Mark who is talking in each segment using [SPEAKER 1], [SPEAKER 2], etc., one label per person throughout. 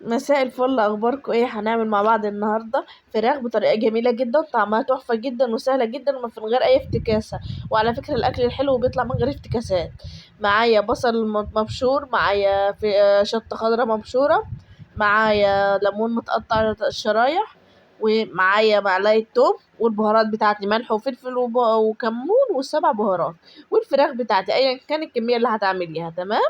[SPEAKER 1] مساء الفل، اخباركم ايه؟ هنعمل مع بعض النهارده فراخ بطريقة جميلة جدا، طعمها تحفة جدا وسهلة جدا وما من غير اي افتكاسه. وعلى فكرة الاكل الحلو بيطلع من غير افتكاسات. معايا بصل مبشور، معايا شطه خضراء مبشوره، معايا ليمون متقطع شرايح، ومعايا معلقه توم، والبهارات بتاعتي ملح وفلفل وكمون وسبع بهارات، والفراخ بتاعتي ايا كان الكمية اللي هتعمليها. تمام،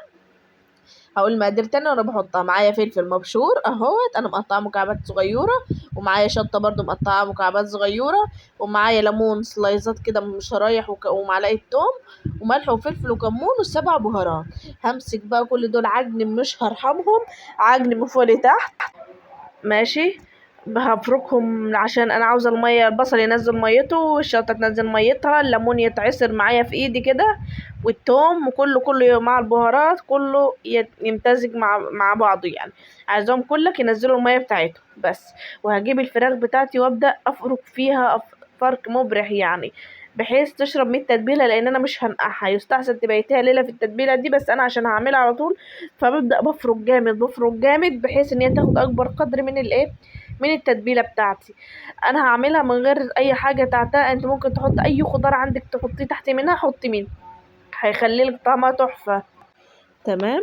[SPEAKER 1] هقول مقادير تانية وانا بحطها. معايا فلفل مبشور اهوت، انا مقطعه مكعبات صغيرة، ومعايا شطه برده مقطعه مكعبات صغيرة، ومعايا ليمون سلايزات كده من شرايح ومعلقة توم وملح وفلفل وكمون وسبع بهارات. همسك بقى كل دول عجن، مش هرحمهم، عجن من فوق لتحت. ماشي، هفركهم عشان انا عاوزه المية، البصل ينزل ميته والشطه تنزل ميتها، الليمون يتعصر معايا في ايدي كده، والثوم وكله كله مع البهارات كله يمتزج مع بعضه يعني. عايزاهم كلك ينزلوا المية بتاعتهم بس. وهجيب الفراخ بتاعتي وابدا افرك فيها فرك مبرح يعني، بحيث تشرب من التتبيله، لان انا مش هنقعها. يستحسن تبيتيها ليلة في التتبيله دي، بس انا عشان هعملها على طول فببدا بفرك جامد، بفرك جامد بحيث ان هي تاخد اكبر قدر من الايه، من التتبيله بتاعتي. انا هعملها من غير اي حاجة تحتها، انت ممكن تحط اي خضار عندك تحطيه تحت منها، حطي منه، هيخلي لك طعمها تحفة. تمام،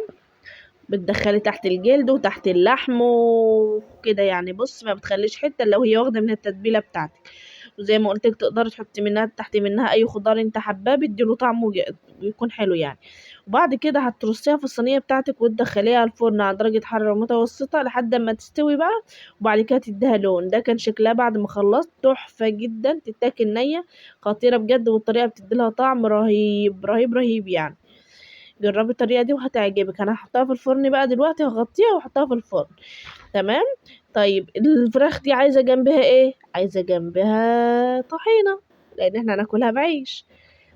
[SPEAKER 1] بتدخلي تحت الجلد وتحت اللحم وكده يعني. بص، ما بتخليش حتة لو هي واخده من التتبيله بتاعتك. وزي ما قلت لك تقدري تحطي منها تحت منها اي خضار انت حباه، بيديله طعم ويكون حلو يعني. وبعد كده هترصيها في الصينية بتاعتك وتدخليها الفرن على درجه حرارة متوسطه لحد ما تستوي بقى، وبعد كده تديها لون. ده كان شكلها بعد ما خلصت، تحفة جدا، تتاكل نيه، خطيرة بجد، والطريقة بتديلها طعم رهيب رهيب رهيب يعني. جربي الطريقة دي وهتعجبك. انا هحطها في الفرن بقى دلوقتي، هغطيها واحطها في الفرن. تمام. طيب الفراخ دي عايزه جنبها ايه؟ عايزه جنبها طحينه، لان احنا هناكلها بعيش.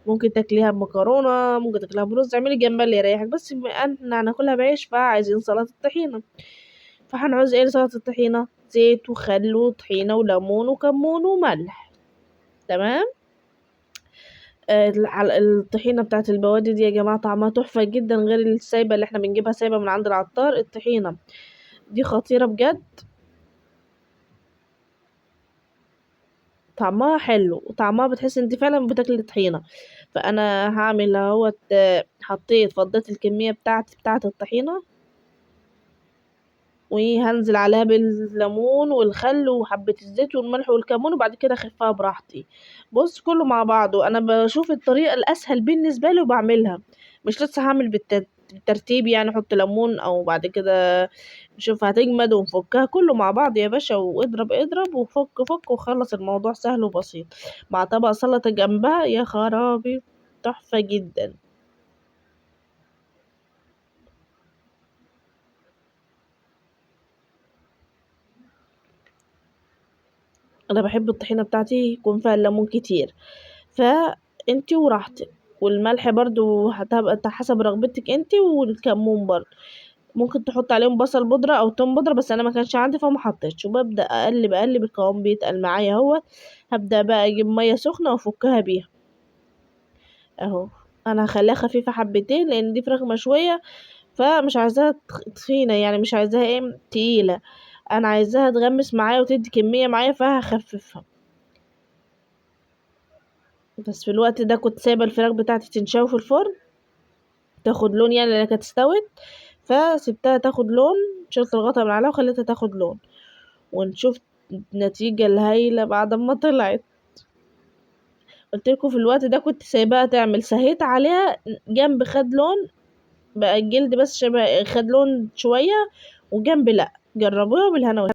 [SPEAKER 1] ممكن تاكليها بمكرونه، ممكن تاكليها برز، اعملي جنبها اللي يريحك، بس بما ان هناكلها بعيش فعايزين سلطة الطحينه. فهنعوز ايه لسلطه الطحينه؟ زيت وخل وطحينه وليمون وكمون وملح. تمام. الطحينه بتاعت البوادي دي يا جماعة طعمها تحفة جدا، غير السايبه اللي احنا بنجيبها سايبه من عند العطار. الطحينه دي خطيرة بجد، طعمها حلو، وطعمها بتحس انت فعلا بتاكلي طحينه. فانا هعمل اهوت، حطيت فضيت الكمية بتاعتي بتاعت الطحينه، وهنزل عليها بالليمون والخل وحبة الزيت والملح والكمون، وبعد كده اخفها براحتي. بص كله مع بعضه، انا بشوف الطريقة الاسهل بالنسبة لي وبعملها، مش لسه هعمل بالترتيب يعني، احط ليمون او بعد كده نشوف هتجمد ونفكها، كله مع بعض يا باشا، واضرب اضرب وفك فك وخلص. الموضوع سهل وبسيط، مع طبق سلطة جنبها، يا خرابي تحفة جدا. انا بحب الطحينة بتاعتي يكون فيها الليمون كتير، فانتي وراحتك. والملح برضو هتبقى حسب رغبتك انتي، والكمون برضو ممكن تحط عليهم بصل بودرة او توم بودرة، بس انا ما كانش عندي فما حطيتش. وببدأ اقلب اقلب، القوام بيتقل معايا اهوت. هبدأ بقى اجيب مية سخنة وافكها بيها اهو. انا هخليها خفيفة حبتين لان دي فراخ مشوية، فمش عايزاها تخينة يعني، مش عايزاها ايه تقيلة، انا عايزاها تغمس معايا وتدي كمية معايا، فهخففها. بس في الوقت ده كنت سايبة الفراخ بتاعتي تنشوي في الفرن، تاخد لون يعني، لان كانت استوت، فسبتها تاخد لون، شلت الغطا من عليها وخليتها تاخد لون، ونشوف النتيجة الهايلة بعد ما طلعت. قلت لكم في الوقت ده كنت سايباها تعمل، سهيت عليها جنب خد لون بقى الجلد بس شبه خد لون شوية، وجنب لا. جربوها بالهنا والشفا.